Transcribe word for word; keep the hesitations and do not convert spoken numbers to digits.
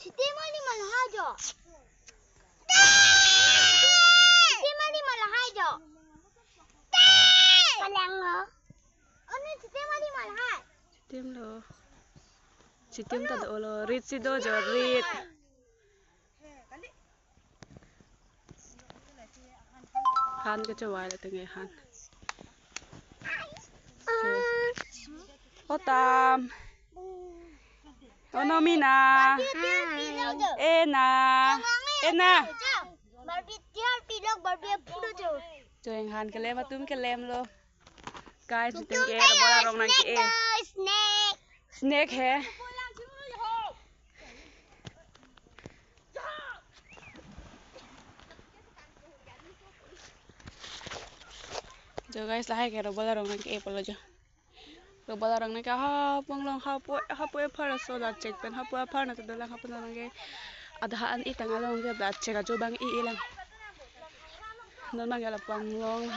Chiti mali malahai jo. Chiti mali malahai jo. Palang lo. Anu chiti mali malahai. Chitim lo. Chitim ta dolo. Rit si do jo rit. Han kechevai le tenge han. Otam. Ono mina. Ena. Ena. Barbie tiar pilok Barbie pulo jo. Cheng han kelem atum kelem lo. Guys, itum ke rubber arong nang ke-e. Snake. Snake he. Jo guys, lahai ke rubber arong nang ke-e pulo jo. Rubber arong nang ke ha ponglong ha po ha po apar so la check pen ha po apar na to dolang ha po nang ke. Adha an itang along ke la check ajo bang i ilang. Non bang ke la ponglong.